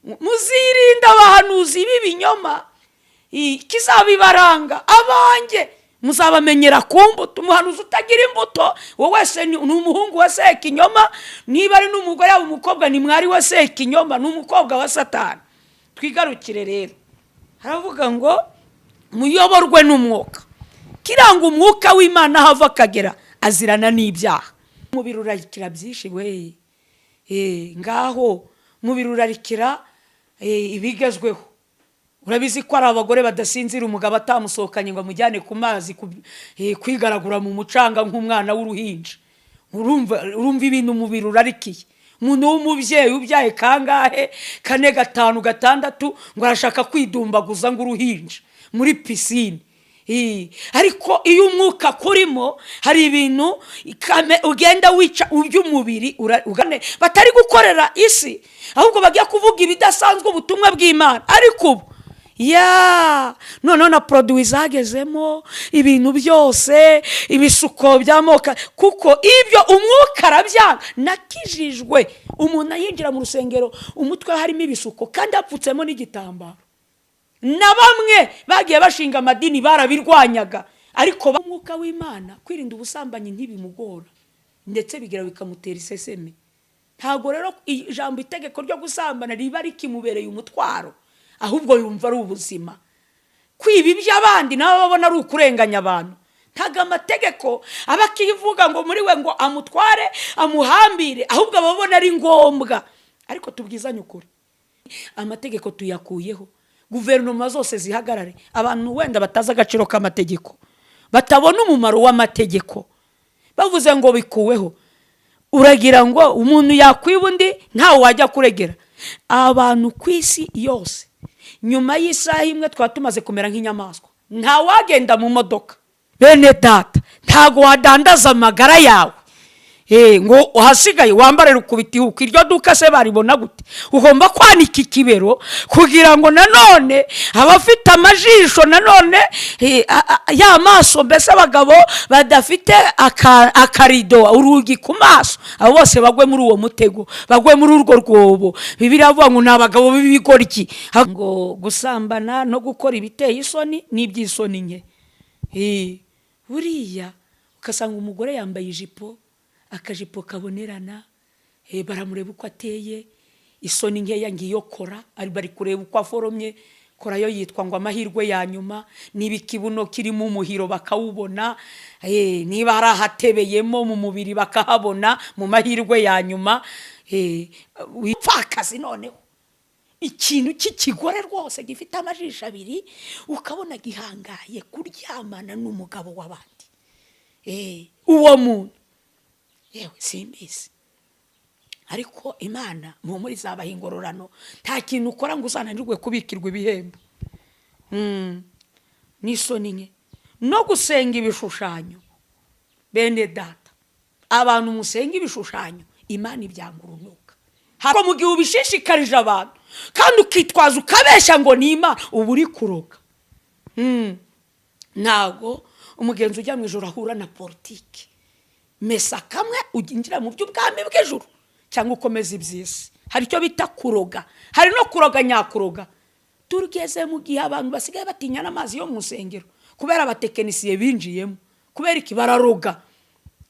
Muzirinde abahanuzi b'ibinyoma, kizabibaranga abanjye muzabamenyera ku mbuto. Umuhanuzi utagira imbuto wowe wese ni umuhungu wa Sekinyoma, niba ari n'umugore yaba umukobwa ni mwari wa Sekinyoma, ni umukobwa wa Satani. Twigarukire rero, haravuga ngo muyoborwe n'umwuka. Kiranga umwuka w'Imana aho ava akagera azirana n'ibyaha. Umubiri urarikira byinshi we. Ngaho umubiri urarikira ibigezweho. Urabizi ko hari abagore badasinzira umugabo atamusohokanye ngo amujyane ku mazi kwigaragura mu mucanga nk'umwana w'uruhinja. Urumva ibintu umubiri urarikiye. Umuntu w'umubyeyi ubyaye kangahe, kane, gatanu, gatandatu, ngo arashaka kwidumbaguza ngo uruhinja muri pisine. Ariko iyo umwuka kurimo hari ibintu ugenda wica iby'umubiri batari gukorera isi, ahubwo bajya kuvuga ibidasanzwe, ubutumwa bw'Imana. Ariko ubu ya noneho na produits zagezemo, ibintu byose, ibisuko by'amoko, kuko ibyo umwuka arabyanga. Nakijijwe umuntu ayinjira mu rusengero umutwe harimo ibisuko kandi hapfutsemo n'igitambaro. Na bamwe bagiye bashinga amadini barabirwanyaga, ariko umwuka w'Imana kwirinda ubusambanyi ntibimugora, ndetse bigira bikamutera iseseme. Ntabwo rero ijambo itegeko ryo gusambana riba rikimubereye umutwaro, ahubwo yumva ari ubuzima. Kwiba iby'abandi nabo babona ari ukurenganya abantu. Ntabwo amategeko aba akivuga ngo muri we ngo amutware amuhambire, ahubwo aba abona ari ngombwa. Ariko tubwizanye ukuri, amategeko tuyakuyeho, guverinoma zose zihagarare. Abantu wenda batazi agaciro k'amategeko, batabona umumaro w'amategeko, bavuze ngo bikuweho, uragira ngo umuntu yakwiba undi ntawe wajya kuregera? Abantu ku isi yose nyuma y'isaha imwe twaba tumaze kumera nk'inyamaswa, ntawagenda mu modoka. Bene data, ntabwo wadandaza amagara yawe ngo ahasigaye wambare rukubita ihuku. Iryo duka se baribona gute? Ugomba kwanika ikibero kugira ngo nanone abafite amajisho nanone ya maso, mbese abagabo badafite akarido, urugi ku maso, abo bose bagwe muri uwo mutego, bagwe muri urwo rwobo. Bibiliya avuga ngo ni abagabo b'ibigoryi, ngo gusambana no gukora ibiteye isoni n'iby'isoni nke. Buriya ugasanga umugore yambaye ijipo, akajipo kabonerana, baramureba uko ateye, isoni nkeya ngiyo kora, bari kureba uko aforomye. Kora yo yitwa ngo amahirwe ya nyuma. Niba ikibuno kirimo umuhiro bakawubona, niba hari ahatebeyemo mu mubiri bakahabona mu mahirwe ya nyuma. Wipfakazi noneho ikintu cy'ikigore rwose gifite amajisho abiri, ukabona gihangaye kuryamana n'umugabo w'abandi. Uwo muntu yewe simbizi, ariko Imana muhumure izabaha ingororano. Nta kintu ukora ngo uzananirwe kubikirwa ibihembo. N'isoni nke no gusenga ibishushanyo. Bene data, abantu musenga ibishushanyo, Imana ibyanga urunuka. Hako mu gihe ubishishikarije abantu kandi ukitwaza ukabeshya ngo ni Imana, uba uri kuroga. Ntabwo umugenzi ujya mu ijoro ahura na politiki. Mesa kamwe uginjira mu by'ubwami bw'ijuru cyangwa ukomeza iby'isi. Hari icyo bita kuroga, hari no kuroga nyakuroga. Tugeze mu gihe abantu basigaye batinya n'amazi yo mu nsengero kubera abatekinisiye binjiyemo. Kubera iki? Bararoga,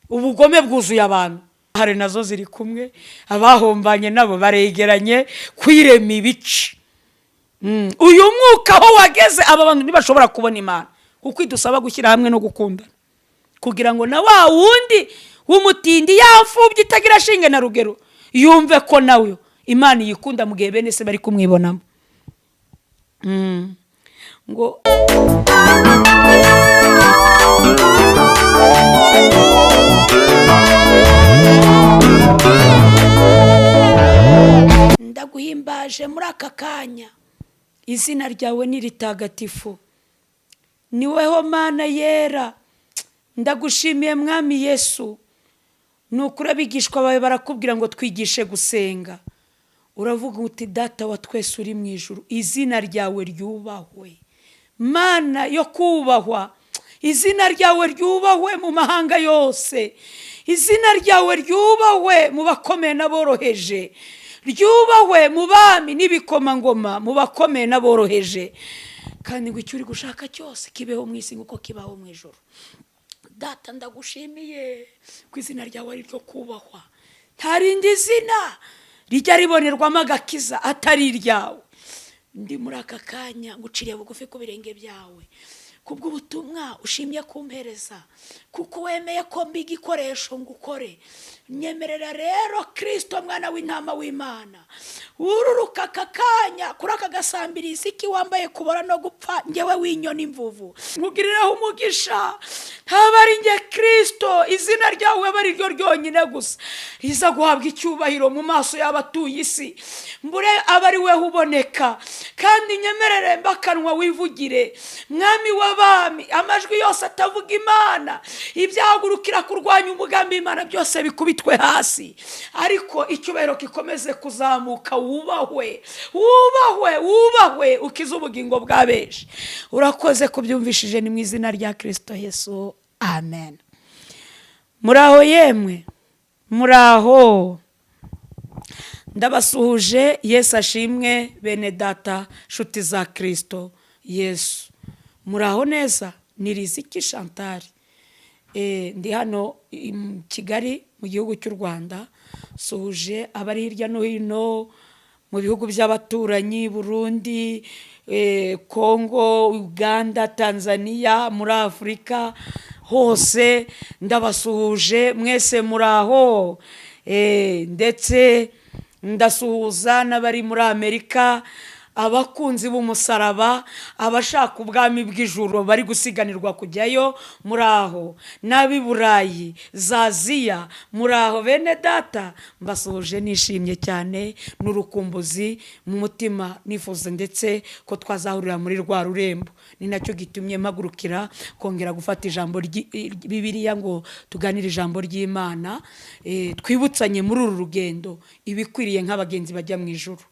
ubugome bwuzuye abantu. Hari nazo ziri kumwe, abahombanye nabo baregeranye kwirema ibice. Uyu mwuka aho wageze, aba bantu ntibashobora kubona Imana, kuko idusaba gushyira hamwe no gukundana, kugira ngo na wa wundi w'umutindi, yamfubye itagira shinge na rugero, yumve ko nawe Imana iyikunda mu gihe bene se bari kumwibonamo. Ngo ndaguhimbaje muri aka kanya, izina ryawe ni ritagatifu, ni weho Mana yera. Ndagushimiye Mwami Yesu. Ni ukuri abigishwa bawe barakubwira ngo twigishe gusenga, uravuga uti: "Data wa twese uri mu ijuru, izina ryawe ryubahwe." Mana yo kubahwa, izina ryawe ryubahwe mu mahanga yose, izina ryawe ryubahwe mu bakomeye n'aboroheje. Ryubahwe mu bami n'ibikomangoma, mu bakomeye n'aboroheje, kandi ngo icyo uri gushaka cyose kibeho mu isi nk'uko kibaho mu ijuru. Data, ndagushimiye ku izina ryawe ari ryo kubahwa. Nta rindi zina rijya ribonerwamo agakiza atari iryawe. Ndi muri aka kanya nguciriye bugufi ku birenge byawe kubw'ubutumwa ushimye kumpereza, kuko wemeye ko mba igikoresho ngo ukore. Nyemerera rero, Kirisito mwana w'intama w'Imana, wururuka aka kanya kuri aka gasambirizi wambaye kubora no gupfa, ngewe w'inyoni imvuvu, nkugirireho umugisha. Ntaba ari nge Kirisito, izina ryawe aba ari ryo ryonyine gusa riza guhabwa icyubahiro mu maso y'abatuye isi, mbure aba ari we uboneka. Kandi nyemerere mbakanwa wivugire, Mwami w'abami. Amajwi yose atavuga Imana, ibyahagurukira kurwanya umugambi w'Imana byose bikubitwe hasi, ariko icyubahiro gikomeze kuzamuka. Wubahwe, wubahwe, wubahwe, ukize ubugingo bwa benshi. Urakoze kubyumvishije, ni mu izina rya Kirisito Yesu, amen. Muraho yemwe, muraho, ndabasuhuje. Yesu ashimwe, bene data, nshuti za Kirisito Yesu, muraho neza. Ni Riziki Chantal, ndi hano i Kigali mu gihugu cy'u Rwanda. Suhuje abari hirya no hino mu bihugu by'abaturanyi: Burundi, Kongo, Uganda, Tanzania, muri Afurika hose ndabasuhuje mwese, muraho. Ndetse ndasuhuza n'abari muri Amerika, abakunzi b'umusaraba, abashaka ubwami bw'ijuru bari gusiganirwa kujyayo, muri aho, n'ab'i Burayi, za Aziya, muri aho bene data. Mbasuhuje nishimye cyane n'urukumbuzi mu mutima, nifuza ndetse ko twazahurira muri rwa rurembo. Ni nacyo gitumye mpagurukira kongera gufata ijambo Bibiliya ngo tuganire ijambo ry'Imana, twibutsanye muri uru rugendo ibikwiriye nk'abagenzi bajya mu ijuru.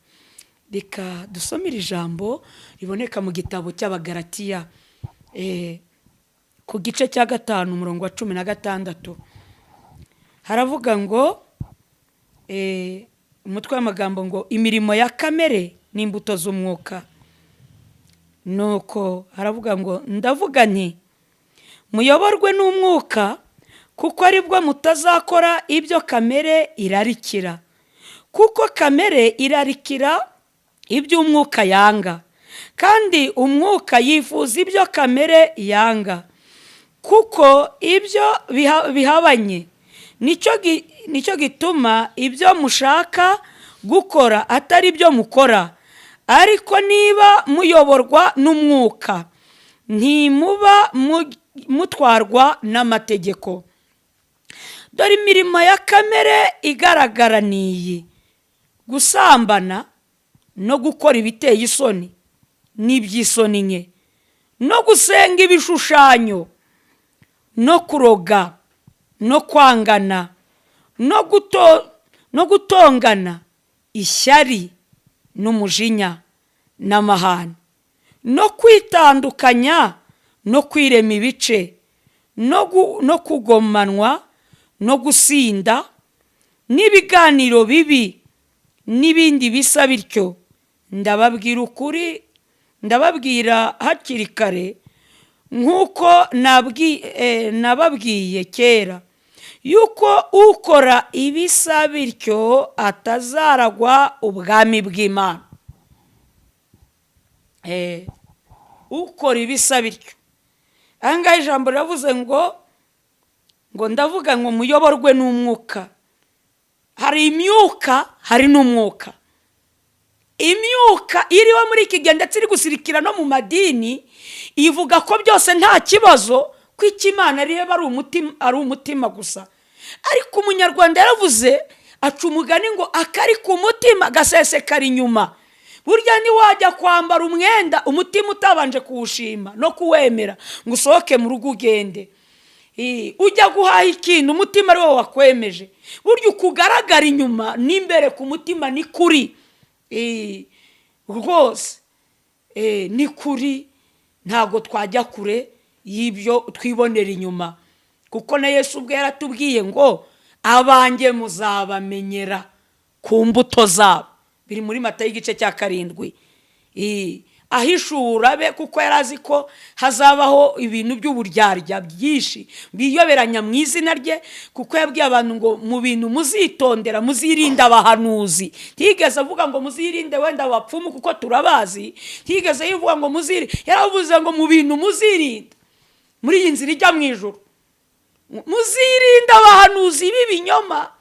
Reka dusomere ijambo riboneka mu gitabo cy'Abagaratiya, ku gice cya 5, umurongo wa 16. Haravuga ngo umutwe w'amagambo ngo "Imirimo ya kamere n'imbuto z'umwuka". Nuko haravuga ngo: "Ndavuga nti muyoborwe n'umwuka, kuko aribwo mutazakora ibyo kamere irarikira. Kuko kamere irarikira iby'umwuka yanga, kandi umwuka yifuza ibyo kamere yanga, kuko ibyo bihabanye. Nicyo gituma ibyo mushaka gukora atari byo mukora. Ariko niba muyoborwa n'umwuka, ntimuba mutwarwa n'amategeko. Dore imirimo ya kamere igaragara ni iyi: gusambana no gukora ibiteye isoni n'iby'isoni nke, no gusenga ibishushanyo, no kuroga, no kwangana, no gutongana, ishyari n'umujinya n'amahane, no kwitandukanya, no kwirema ibice, no kugomanwa, no gusinda, n'ibiganiro bibi, n'ibindi bisa bityo. Ndababwira ukuri, ndababwira hakiri kare nk'uko nababwiye kera, yuko ukora ibisa bityo atazaragwa ubwami bw'Imana." Ukora ibisa bityo. Aha ngaha ijambo riravuze ngo ndavuga ngo muyoborwe n'umwuka. Hari imyuka, hari n'umwuka. Imyuka iriho muri iki gihe, ndetse iri gusirikira no mu madini, ivuga ko byose nta kibazo, ko icyo Imana ireba ari umutima gusa. Ariko Umunyarwanda yaravuze, aca umugani ngo "Akari ku mutima gasesekara inyuma". Burya ntiwajya kwambara umwenda umutima utabanje kuwushima no kuwemera ngo usohoke mu rugo ugende. Ujya guhaha ikintu umutima ari wo wakwemeje. Burya ukugaragara inyuma n'imbere ku mutima ni kuri rwose, ni kuri. Ntabwo twajya kure y'ibyo twibonera inyuma, kuko na Yesu ubwe yaratubwiye ngo "Abanjye muzabamenyera ku mbuto zabo. Biri muri Matayo igice cya 7. Ahishura be, kuko yari azi ko hazabaho ibintu by'uburyarya byinshi biyoberanya mu izina rye, kuko yabwiye abantu ngo mu bintu muzitondera, muzirinde abahanuzi. Ntiyigeze avuga ngo muzirinde wenda abapfumu, kuko turabazi. Ntiyigeze yivuga ngo muzirinde, yaravuze ngo mu bintu muzirinda muri iyi nzira ijya mu ijuru, muzirinde abahanuzi b'ibinyoma.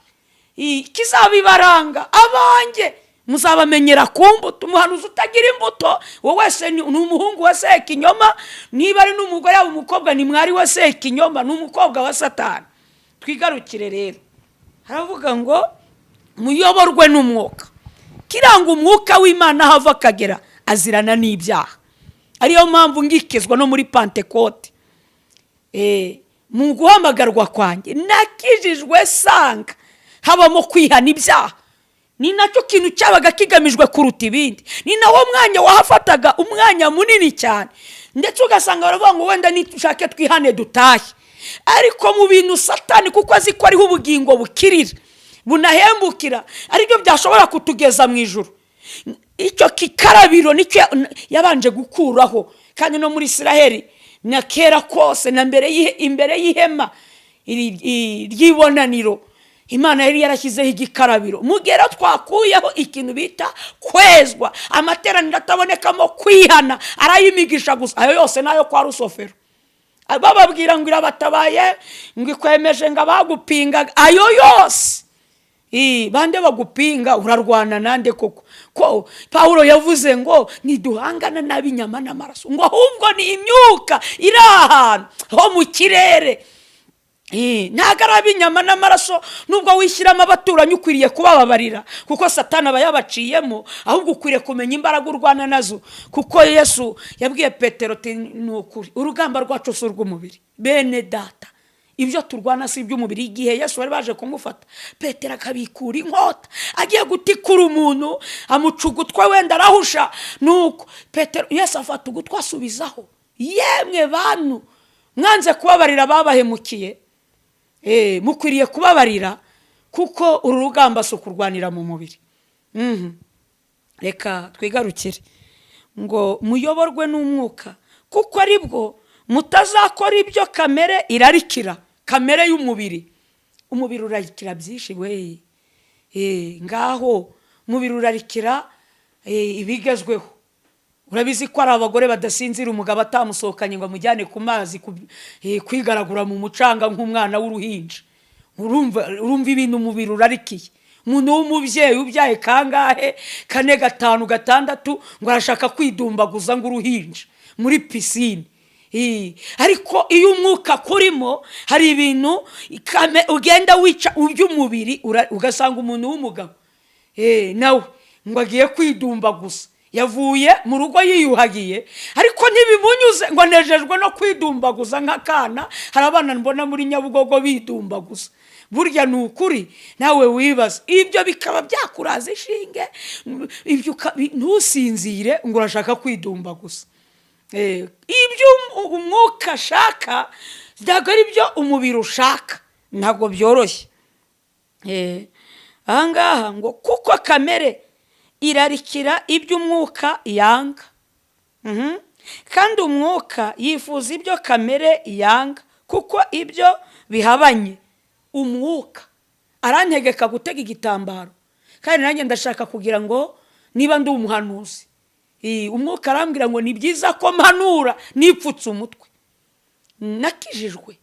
Kizabibaranga, abanjye muzabamenyera ku mbuto. Umuhanuzi utagira imbuto, uwo wese ni umuhungu wa Sekinyoma. Niba ari n'umugore, yaba umukobwa, ni mwari wa Sekinyoma, ni umukobwa wa Satani. Twigarukire rero, haravuga ngo muyoborwe n'umwuka. Kiranga umwuka w'Imana, aho ava akagera azirana n'ibyaha. Ariyo mpamvu ngikizwa no muri Pantekote, mu guhamagarwa kwanjye, nakijijwe sanga habamo kwihana ibyaha. Ni nacyo kintu cyabaga kigamijwe kuruta ibindi, ni nawo mwanya wahafataga umwanya munini cyane. Ndetse ugasanga baravuga ngo wenda nitushake twihane dutahe. Ariko mu bintu Satani, kuko azi ko ariho ubugingo bukirira bunahembukira, aribyo byashobora kutugeza mu ijuru, icyo kikarabiro nicyo yabanje gukuraho. Kandi no muri Israheli na kera kose, na mbere imbere y'ihema ry'ibonaniro, Imana yari yarashyizeho igikarabiro. Mugera twakuyeho ikintu bita kwezwa, amateraniro atabonekamo kwihana arayimigisha gusa. Ayo yose nayo kwa rusofero, bababwira ngo irabatabaye, ngo ikwemeje, ngo abagupingaga, ayo yose. Bande bagupinga? Urarwana nande koko? Ko Pawulo yavuze ngo ntiduhangana n'ab'inyama n'amaraso, ngo ahubwo ni imyuka iri ahantu ho mu kirere. Ntabwo ari ab'inyama n'amaraso. Nubwo wishyiramo abaturanyi, ukwiriye kubababarira, kuko Satani aba yabaciyemo. Ahubwo ukwiriye kumenya imbaraga urwana nazo, kuko Yesu yabwiye Petero ati: "Ni ukuri, urugamba rwacu si urw'umubiri." Bene Data, ibyo turwana si iby'umubiri. Igihe Yesu bari baje kumufata, Petero akabikura inkota agiye gutikura umuntu, amuca ugutwi, wenda arahusha. Nuko Petero, Yesu afata ugutwi asubizaho. Yemwe bantu mwanze kubabarira babahemukiye, mukwiriye kubabarira, kuko uru rugamba si ukurwanira mu mubiri. Reka twigarukire ngo muyoborwe n'umwuka, kuko aribwo mutazakora ibyo kamere irarikira, kamere y'umubiri. Umubiri urarikira byinshi we. Ngaho umubiri urarikira ibigezweho. Urabizi ko hari abagore badasinzira umugabo atamusohokanye ngo amujyane ku mazi kwigaragura mu mucanga nk'umwana w'uruhinja. Urumva ibintu umubiri urarikiye. Umuntu w'umubyeyi ubyaye kangahe, kane, gatanu, gatandatu, ngo arashaka kwidumbaguza ngo uruhinja muri pisine. Ariko iyo umwuka kurimo, hari ibintu ugenda wica iby'umubiri. Ugasanga umuntu w'umugabo nawe ngo agiye kwidumbaguza, yavuye mu rugo yiyuhagiye, ariko ntibimunyuze, ngo anejejwe no kwidumbaguza nk'akana. Hari abana mbona muri Nyabugogo bidumbaguza. Burya ni ukuri, nawe wibaza ibyo bikaba byakuraza ishinge, ibyo ntusinzire ngo urashaka kwidumbaguza. Ibyo umwuka ashaka ntabwo ari byo umubiri ushaka, ntabwo byoroshye. Ahangaha ngo kuko kamere irarikira iby'umwuka yanga, kandi umwuka yifuza ibyo kamere yanga, kuko ibyo bihabanye. Umwuka arantegeka gutega igitambaro, kandi nanjye ndashaka kugira ngo niba ndi umuhanuzi, umwuka arambwira ngo ni byiza ko mpanura nipfutse umutwe. Nakijijwe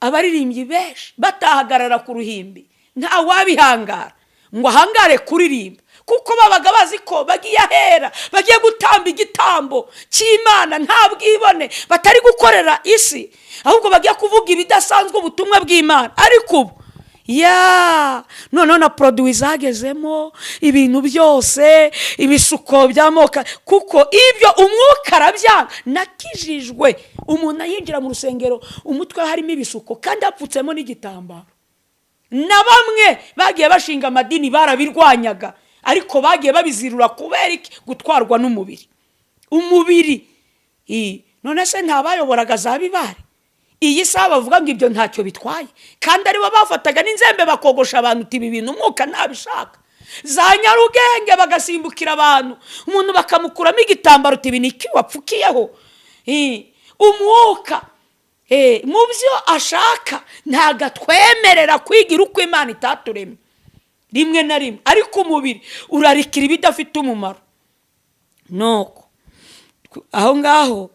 abaririmbyi benshi batahagarara ku ruhimbi, nta wabihangara ngo ahangare kuririmba, kuko babaga bazi ko bagiye ahera, bagiye gutamba igitambo cy'Imana nta bwibone, batari gukorera isi, ahubwo bagiye kuvuga ibidasanzwe, ubutumwa bw'Imana. Ariko ubu ya noneho na produits zagezemo, ibintu byose, ibisuko by'amoko, kuko ibyo umwuka arabyanga. Nakijijwe umuntu ayinjira mu rusengero, umutwe harimo ibisuko kandi hapfutsemo n'igitambaro. Na bamwe bagiye bashinga amadini barabirwanyaga, ariko bagiye babizirura. Kubera iki? Gutwarwa n'umubiri, umubiri. None se ntabayoboraga za bibare? Iyi saha bavuga ngo ibyo ntacyo bitwaye, kandi aribo bafataga n'inzembe bakogosha abantu, uti: "Ibi bintu umwuka ntabishaka." Za Nyarugenge bagasimbukira abantu, umuntu bakamukuramo igitambaro, uti: "Ibi ni iki wapfukiyeho?" Umwuka mu byo ashaka ntabwo atwemerera kwigira uko Imana itaturemye rimwe na rimwe, ariko umubiri urarikira ibidafite umumaro. Nuko aho ngaho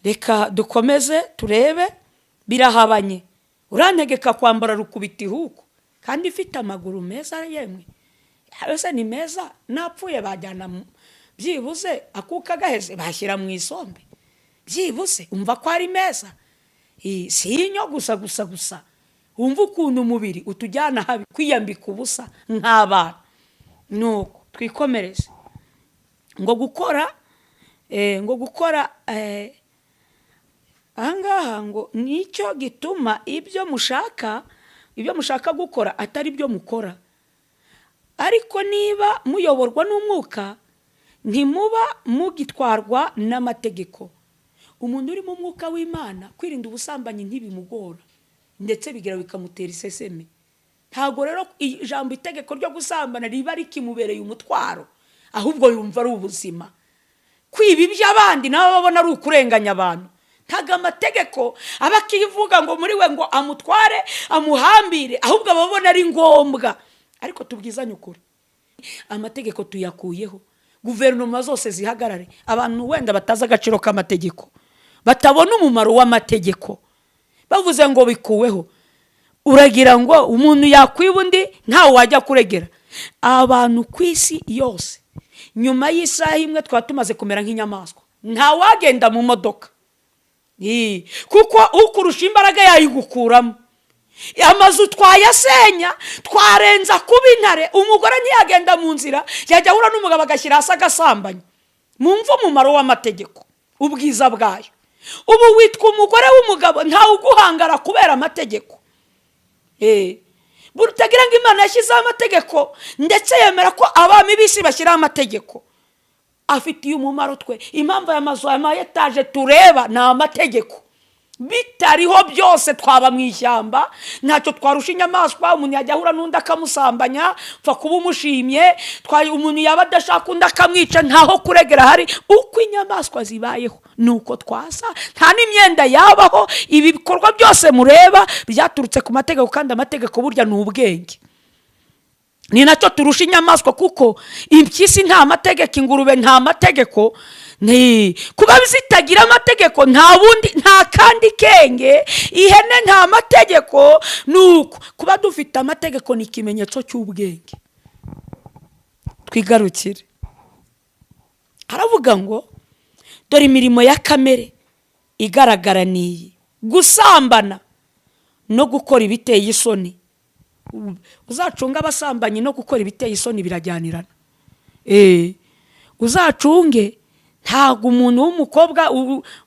reka dukomeze turebe. Birahabanye, urantegeka kwambara rukubita ihuku kandi ifite amaguru meza. Yemwe, ese ni meza? Napfuye bajyana byibuze akuka gaheze bashyira mu isombe, byibuze umva ko ari meza. Si inyo gusa gusa gusa. Wumva ukuntu umubiri utujyana habi, kwiyambika ubusa nk'abana. Nuko twikomereze. Ngo gukora ahangaha ngo nicyo gituma ibyo mushaka gukora atari byo mukora. Ariko niba muyoborwa n'umwuka, ntimuba mugitwarwa n'amategeko. Umuntu uri mu mwuka w'Imana, kwirinda ubusambanyi ntibimugora, ndetse bigira bikamutera iseseme. Ntabwo rero ijambo itegeko ryo gusambana riba rikimubereye umutwaro, ahubwo yumva ari ubuzima. Kwiba iby'abandi nabo babona ari ukurenganya abantu. Ntabwo amategeko aba akivuga ngo muri we ngo amutware, amuhambire, ahubwo aba abona ari ngombwa. Ariko tubwizanye ukuri, amategeko tuyakuyeho, guverinoma zose zihagarare. Abantu wenda batazi agaciro k'amategeko, batabona umumaro w'amategeko, bavuze ngo bikuweho, uragira ngo umuntu yakwiba undi ntawe wajya kuregera? Abantu ku isi yose, nyuma y'isaha imwe twaba tumaze kumera nk'inyamaswa, ntawagenda mu modoka, kuko ukurusha imbaraga yayigukuramo. Amazu twayasenya, twarenza kuba intare. Umugore ntiyagenda mu nzira, yajya ahura n'umugabo agashyira hasi agasambanya. Mwumve umumaro w'amategeko, ubwiza bwayo. Ubu witwa umugore w'umugabo, ntawe uguhangara kubera amategeko. Utagira ngo Imana yashyizeho amategeko, ndetse yemera ko abami b'isi bashyiraho amategeko afitiye umumaro twe. Impamvu aya mazu, aya ma etaje tureba, ni amategeko. Bitariho byose twaba mu ishyamba, ntacyo twarusha inyamaswa. Umuntu yajya ahura n'undi akamusambanya, pfa kuba umushimye. Umuntu yaba adashaka undi akamwica, ntaho kuregera hari. Uko inyamaswa zibayeho ni uko twasa, nta n'imyenda yabaho. Ibi bikorwa byose mureba byaturutse ku mategeko, kandi amategeko burya ni ubwenge, ni nacyo turusha inyamaswa, kuko impyisi nta mategeko, ingurube nta mategeko. Ni kuba zitagira amategeko, nta bundi, nta kandi kenge. Ihene nta mategeko. Ni uko kuba dufite amategeko ni ikimenyetso cy'ubwenge. Twigarukire. Haravuga ngo: "Dore imirimo ya kamere igaragara ni iyi: gusambana no gukora ibiteye isoni." Uzacunge abasambanyi no gukora ibiteye isoni, birajyanirana. Uzacunge, ntabwo umuntu w'umukobwa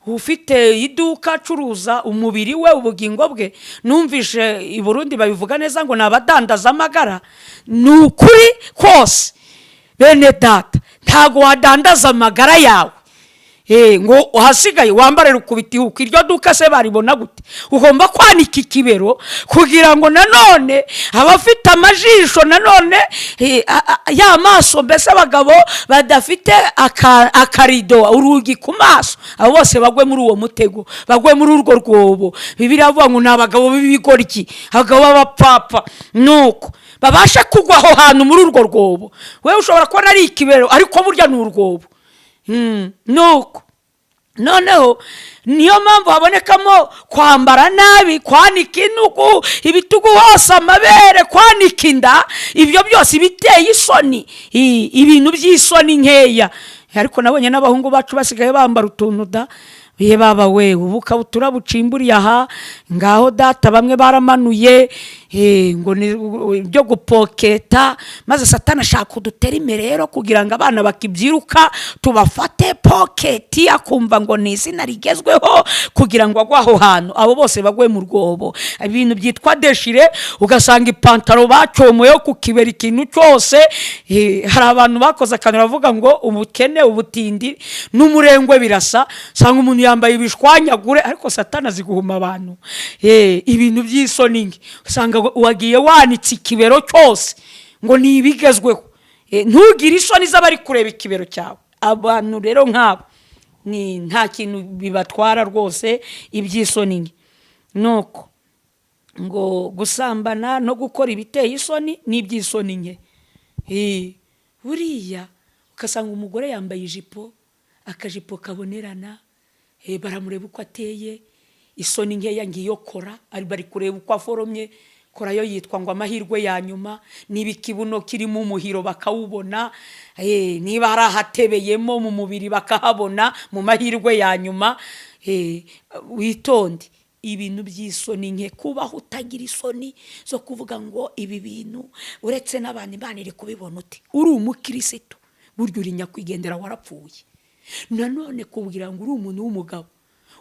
ufite iduka acuruza umubiri we, ubugingo bwe. Numvishe i Burundi babivuga neza ngo ni abadandaza amagara. Ni ukuri kose, bene data, ntabwo wadandaza amagara yawe ngo ahasigaye wambare rukubita ihuku. Iryo duka se baribona gute? Ugomba kwanika ikibero kugira ngo nanone abafite amajisho, nanone ya maso, mbese abagabo badafite akarido, urugi ku maso, abo bose bagwe muri uwo mutego, bagwe muri urwo rwobo. Bibiliya avuga ngo ni abagabo b'ibigoryi, abagabo b'abapfapfa, nuko babashe kugwa aho hantu muri urwo rwobo. Wowe ushobora kubona ari ikibero, ariko burya ni urwobo. Nuko noneho niyo mpamvu habonekamo kwambara nabi, kwanika intugu, ibitugu hose, amabere, kwanika inda, ibyo byose biteye isoni, ibintu by'isoni nkeya. Ariko nabonye n'abahungu bacu basigaye bambara utuntu da, ye baba we, ubu kabutura bucimburiye aha ngaho data, bamwe baramanuye, ngo ni ibyo gupoketa. Maze Satani ashaka uduterime rero kugira ngo abana bakibyiruka tubafate poketi, akumva ngo ni izina rigezweho, kugira ngo agwe aho hantu, abo bose bagwe mu rwobo. Ibintu byitwa déchiré, ugasanga ipantaro bacomoyeho ku kibero, ikintu cyose. Hari abantu bakoze akantu bavuga ngo ubukene, ubutindi n'umurengwe birasa. Usanga umuntu yambaye ibishwanyagure, ariko Satani azi guhuma abantu. Ibintu by'isoni nke, usanga wagiye wanitse ikibero cyose. Ngo ni ibigezweho. Ntugire isoni z'abari kureba ikibero cyawe. Abantu rero nk'abo ni nta kintu bibatwara rwose iby'isoni nke. Nuko ngo gusambana no gukora ibiteye isoni n'iby'isoni nke. Buriya ugasanga umugore yambaye ijipo, akajipo kabonerana, baramureba uko ateye, isoni nkeya ngiyo kora, bari kureba uko aforomye. Kora yo yitwa ngo amahirwe ya nyuma. Niba ikibuno kirimo umuhiro bakawubona, niba hari ahatebeyemo mu mubiri bakahabona mu mahirwe ya nyuma. Witonde ibintu by'isoni nke, kubaho utagira isoni zo kuvuga ngo ibi bintu uretse n'abantu, Imana iri kubibona ute? Uri umukirisitu, burya uri nyakwigendera, warapfuye. Nanone kubwira ngo uri umuntu w'umugabo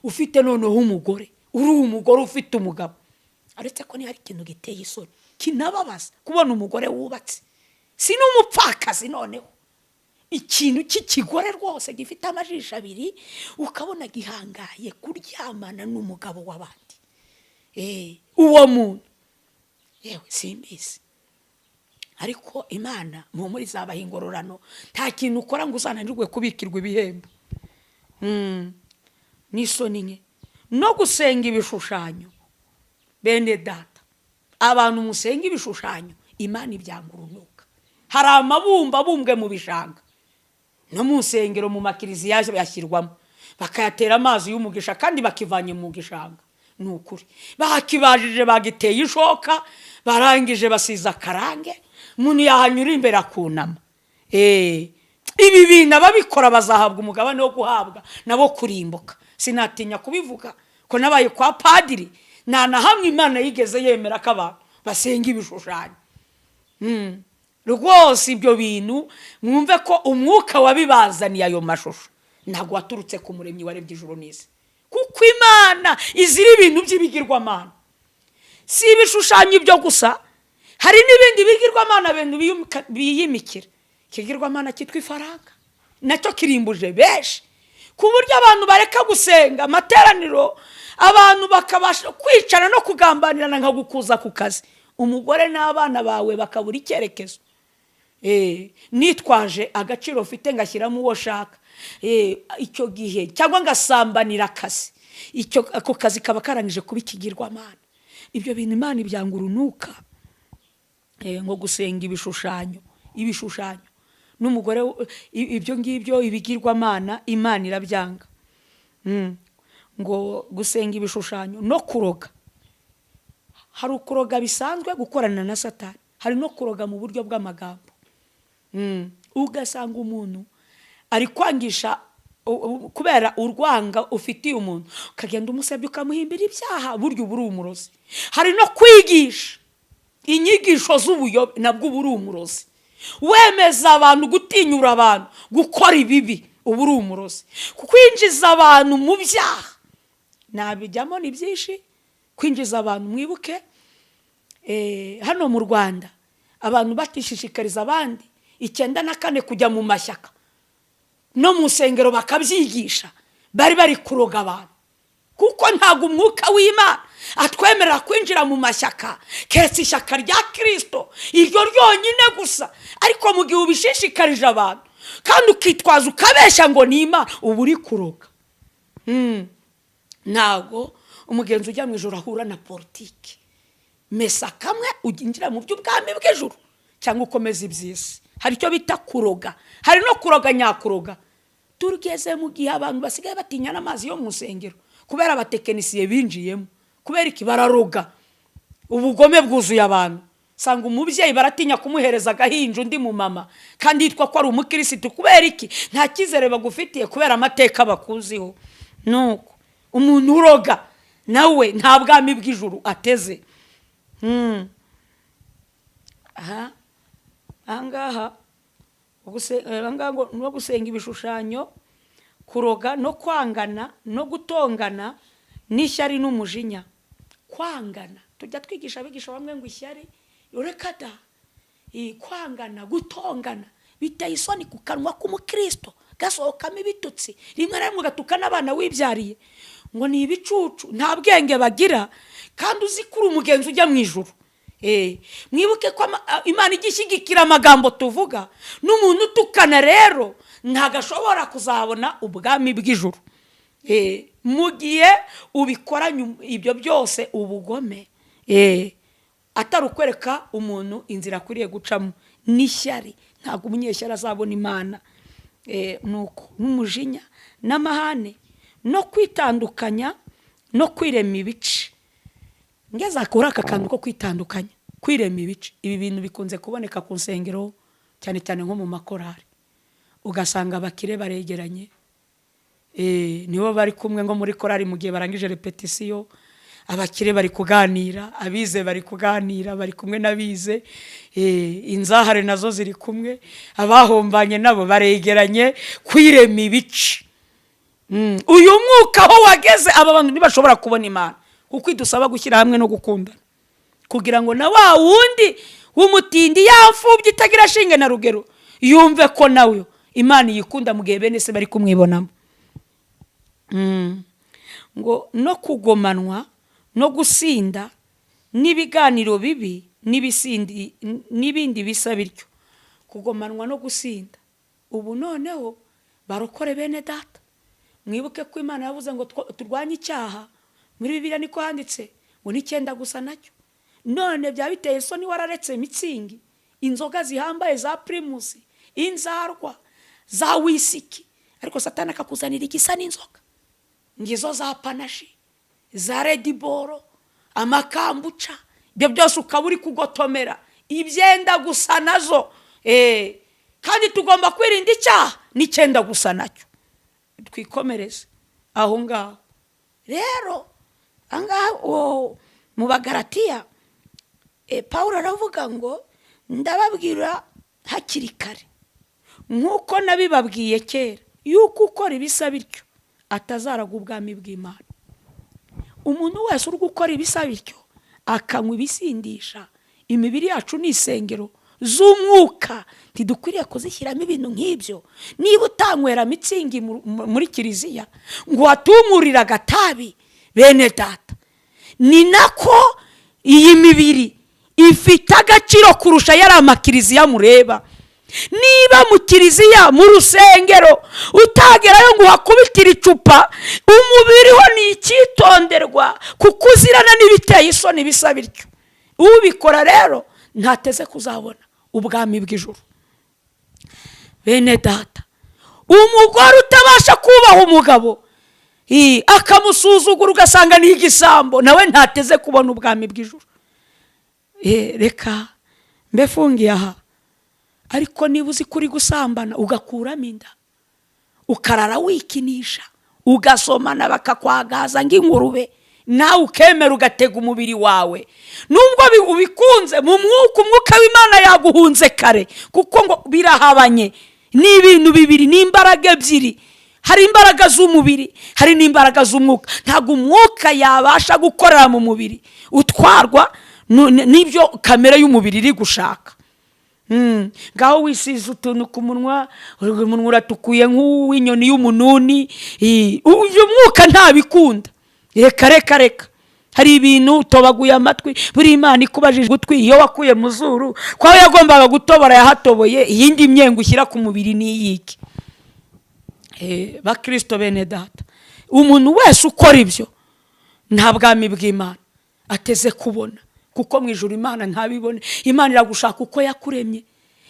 ufite noneho umugore, uri umugore ufite umugabo, uretse ko niba hari ikintu giteye isoni kinababaza, kubona umugore wubatse, si n'umupfakazi, noneho ikintu cy'ikigore rwose gifite amajisho abiri, ukabona gihangaye kuryamana n'umugabo w'abandi. Uwo muntu yewe simbizi, ariko Imana muhumure, izabaha ingororano. Nta kintu ukora ngo uzananirwe kubikirwa ibihembo. N'isoni nke no gusenga ibishushanyo. Bene data, abantu musenga ibishushanyo, Imana ibyanga urunuka. Hari amabumba abumbwe mu bishanga, no mu nsengero, mu makiriziya yashyirwamo, bakayatera amazi y'umugisha kandi bakivanye mu gishanga. Ni ukuri, bakibajije, bagiteye ishoka, barangije basiza akarange, umuntu yahanyura imbere akunama. Ibi bintu ababikora bazahabwa umugabane wo guhabwa nabo kurimbuka. Sinatinya kubivuga ko nabaye kwa padiri, nta na hamwe Imana yigeze yemera ko abantu basenga ibishushanyo. Rwose ibyo bintu mwumve ko umwuka wabibazaniye ayo mashusho ntabwo waturutse ku Muremyi warebye ijuru n'isi, kuko Imana izira ibintu by'ibigirwamana. Si ibishushanyo ibyo gusa, hari n'ibindi bigirwamana bintu biyimikira. Ikigirwamana cyitwa ifaranga nacyo kirimbuje benshi, ku buryo abantu bareka gusenga amateraniro, abantu bakabasha kwicara no kugambanirana nka gukuza ku kazi, umugore n'abana bawe bakabura icyerekezo. Nitwaje agaciro ufite ngashyiramo uwo shaka icyo gihe, cyangwa ngasambanira akazi, icyo ako kazi kaba karangije kuba ikigirwamana. Ibyo bintu Imana ibyanga urunuka. Nko gusenga ibishushanyo, ibishushanyo n'umugore, ibyo ngibyo ibigirwamana Imana irabyanga. Ngo gusenga ibishushanyo no kuroga. Hari ukuroga bisanzwe, gukorana na Satani, hari no kuroga mu buryo bw'amagambo. Ugasanga umuntu ari kwangisha kubera urwanga ufitiye umuntu, ukagenda umusebya, ukamuhimbira ibyaha, burya uba uri umurozi. Hari no kwigisha inyigisho z'ubuyobe, nabwo uba uri umurozi. Wemeza abantu, gutinyura abantu gukora ibibi, uba uri umurozi. Kwinjiza abantu mu byaha, nabijyamo ni byinshi. Kwinjiza abantu, mwibuke hano mu Rwanda abantu batishishikariza abandi 94 kujya mu mashyaka, no mu nsengero bakabyigisha, bari kuroga abantu, kuko ntabwo umwuka w'Imana atwemerera kwinjira mu mashyaka keretse ishyaka rya Kirisito, iryo ryonyine gusa. Ariko mu gihe ubishishikarije abantu kandi ukitwaza, ukabeshya ngo ni Imana, uba uri kuroga. Ntabwo umugenzi ujya mu ijoro ahura na politiki. Mesa kamwe uginjira mu by'ubwami bw'ijuru cyangwa ukomeza iby'isi. Hari icyo bita kuroga, hari no kuroga nyakuroga. Tugeze mu gihe abantu basigaye batinya n'amazi yo mu nsengero kubera abatekinisiye binjiyemo. Kubera iki? Bararoga, ubugome bwuzuye abantu. Usanga umubyeyi baratinya kumuhereza agahinja, undi mu mama kandi yitwa ko ari umukirisitu. Kubera iki? Nta cyizere bagufitiye kubera amateka bakuziho. Nuko umuntu uroga nawe nta bwami bw'ijuru ateze. Aha ahangaha ahangaha ngo no gusenga ibishushanyo, kuroga no kwangana no gutongana n'ishyari n'umujinya. Kwangana, tujya twigisha abigisha bamwe ngo ishyari, reka da. Kwangana, gutongana biteye isoni ku kanwa k'umukristo gasohokamo ibitutsi, rimwe na rimwe ugatuka n'abana wibyariye ngo ni ibicucu, nta bwenge bagira, kandi uzi ko uri umugenzi ujya mu ijuru. Mwibuke ko Imana ijya ishyigikira amagambo tuvuga. N'umuntu utukana rero ntabwo ashobora kuzabona ubwami bw'ijuru. Mu gihe ubikoranye ibyo byose ubugome, atari ukwereka umuntu inzira akwiriye gucamo, n'ishyari, ntabwo umunyeshyari azabona Imana. Nuko n'umujinya n'amahane no kwitandukanya no kwirema ibice. Ngeze kuri aka kantu ko kwitandukanya, kwirema ibice, ibi bintu bikunze kuboneka ku nsengero, cyane cyane nko mu makorari, ugasanga abakire baregeranye, nibo bari kumwe nko muri korari. Mu gihe barangije répétition, abakire bari kuganira, abize bari kuganira, bari kumwe n'abize, inzahare nazo ziri kumwe, abahombanye nabo baregeranye. Kwirema ibice. Uyu mwuka aho wageze, aba bantu ntibashobora kubona Imana, kuko idusaba gushyira hamwe no gukundana, kugira ngo na wa wundi w'umutindi, yamfubye itagira shinge na rugero, yumve ko nawe Imana iyikunda mu gihe bene se bari kumwibonamo. Ngo no kugomanwa no gusinda n'ibiganiro bibi n'ibisindi n'ibindi bisa bityo. Kugomanwa no gusinda. Ubu noneho barokore bene data, mwibuke ko Imana yavuze ngo turwanye icyaha. Muri Bibiliya niko handitse ngo n'icyenda gusa nacyo. None byaba biteye isoni wararetse Mützig, inzoga zihambaye za Primus, inzarwa za wisiki, ariko Satani akakuzanira igisa n'inzoga, ngizo za Panaché, za Red Bull, amakombucha, ibyo byose ukaba uri kugotomera ibyenda gusa nazo. Kandi tugomba kwirinda icyaha n'icyenda gusa nacyo. Twikomereze aho ngaho rero. Aha ngaha mu Bagaratiya, Paul aravuga ngo: "Ndababwira hakiri kare nk'uko nabibabwiye kera, yuko ukora ibisa bityo atazaraga ubwami bw'Imana." Umuntu wese uri gukora ibisa bityo, akanywa ibisindisha, imibiri yacu ni isengero z'umwuka, ntidukwiriye kuzishyiramo ibintu nk'ibyo. Niba utanywera Mützig muri kiliziya ngo watumurire agatabi, bene data, ni nako iyi mibiri ifite agaciro kurusha yari amakiliziya mureba. Niba mu kiliziya, mu rusengero, utagerayo ngo uhakubitire icupa, umubiri ho ni icyitonderwa, kuko uzirana n'ibiteye isoni bisa bityo. Ubikora rero ntateze kuzabona ubwami bw'ijuru. Bene data, umugore utabasha kubaha umugabo, akamusuzugura, ugasanga ni igisambo, nawe ntateze kubona ubwami bw'ijuru. Reka mbe fungiye aha. Ariko niba uzi ko uri gusambana, ugakuramo inda, ukarara wikinisha, ugasomana, bakakwagaza nk'ingurube, nawe ukemera ugatega umubiri wawe, nubwo ubikunze mu mwuka, umwuka w'Imana yaguhunze kare, kuko ngo birahabanye. Ni ibintu bibiri, ni imbaraga ebyiri. Hari imbaraga z'umubiri, hari n'imbaraga z'umwuka. Ntabwo umwuka yabasha gukorera mu mubiri utwarwa n'ibyo kamere y'umubiri iri gushaka. Ngaho wisize utuntu ku munwa, umunwa uratukuye nk'uw'inyoni y'umununi. Uyu mwuka ntabikunda. Reka, reka, reka. Hari ibintu utobaguye amatwi. Buri Imana ikubajije ugutwi, iyo wakuye mu zuru, ko aho yagombaga gutobora yahatoboye, iyindi myengo ushyira ku mubiri ni iyiki? Bakirisito bene data, umuntu wese ukora ibyo nta bwami bw'Imana ateze kubona, kuko mu ijuru Imana ntabibone. Imana iragushaka uko yakuremye.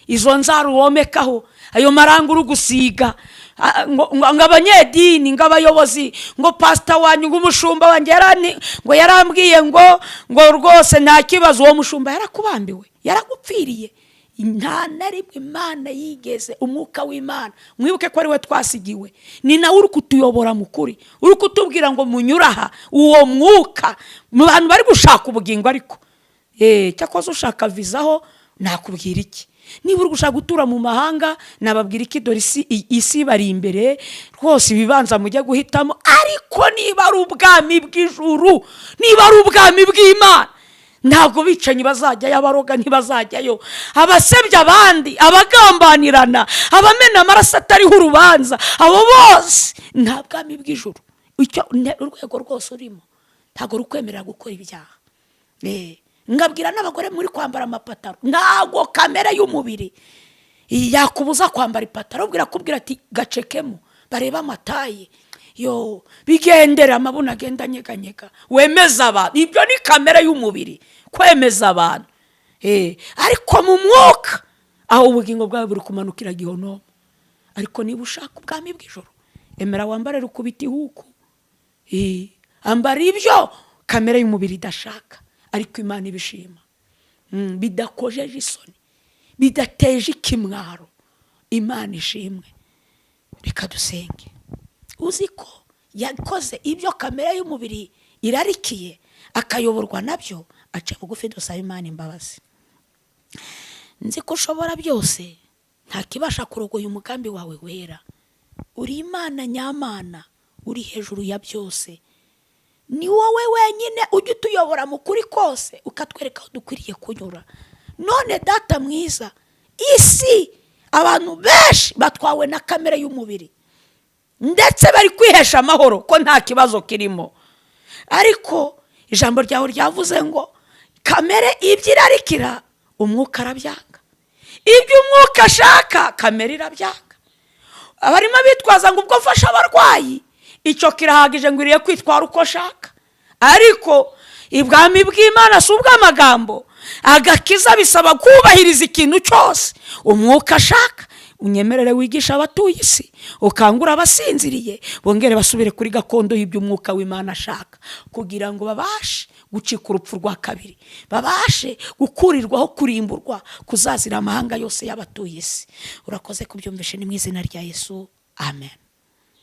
Izo nzara womekaho, ayo maranga uri gusiga, ngo abanyedini, ngo abayobozi, ngo pasita wanyu, ngo umushumba wanjye ngo yarambwiye ngo rwose nta kibazo. Uwo mushumba yarakubambiwe, yaragupfiriye. Nta na rimwe Imana yigeze. Umwuka w'Imana, mwibuke ko ari we twasigiwe, ni nawe uri kutuyobora mu kuri, uri kutubwira ngo munyure aha. Uwo mwuka mu bantu bari gushaka ubugingo, ariko cyakoze ushaka vizaho nakubwira iki? Niba uri gushaka gutura mu mahanga, nababwira iki? Dore isi bari imbere rwose, ibibanza mujya guhitamo. Ariko niba ari ubwami bw'ijuru, niba ari ubwami bw'Imana, ntabwo bicanyi bazajyayo, abaroga ntibazajyayo, abasebya abandi, abagambanirana, abamena amaraso atariho urubanza, abo bose nta bwami bw'ijuru. Icyo urwego rwose urimo ntabwo rukwemerera gukora ibyaha. Ngabwira n'abagore muri kwambara amapataro, ntabwo kamere y'umubiri yakubuza kwambara ipataro. Ubwira kubwira ati gacekemo barebe amataye yo bigendera, amabuno agenda anyeganyega, wemeza abantu. Ibyo ni kamere y'umubiri, kwemeza abantu. Ariko mu mwuka aho ubugingo bwawe buri kumanukira gihonomo. Ariko niba ushaka ubwami bw'ijoro, emera wambare rukubita ihuku. Ambara ibyo kamere y'umubiri idashaka ariko Imana ibishima, bidakojeje isoni, bidateje ikimwaro. Imana ishimwe. Reka dusenge. Uzi ko yakoze ibyo kamere y'umubiri irarikiye, akayoborwa nabyo, aca bugufi, dusaba Imana imbabazi. Nzi ko ushobora byose, nta kibasha kurogoya umugambi wawe wera. Uri Imana nyamana, uri hejuru ya byose. Ni wowe wenyine ujya utuyobora mu kuri kose, ukatwereka aho dukwiriye kunyura. None Data mwiza, isi abantu benshi batwawe na kamere y'umubiri, ndetse bari kwihesha amahoro ko nta kibazo kirimo. Ariko ijambo ryawe ryavuze ngo kamere ibyo irarikira, umwuka arabyanga; ibyo umwuka ashaka, kamere irabyanga. Abarimo bitwaza ngo ubwo mfasha abarwayi icyo kirahagije, ngo iriye kwitwara uko ashaka. Ariko ibwami bw'Imana si ubw'amagambo. Agakiza bisaba kubahiriza ikintu cyose umwuka ashaka. Unyemerere wigisha abatuye isi, ukangura abasinziriye, bongere basubire kuri gakondo y'iby'umwuka w'Imana ashaka, kugira ngo babashe gucika urupfu rwa kabiri, babashe gukurirwaho kurimburwa kuzazira amahanga yose y'abatuye isi. Urakoze kubyumvishe. Ni mu izina rya Yesu, amen.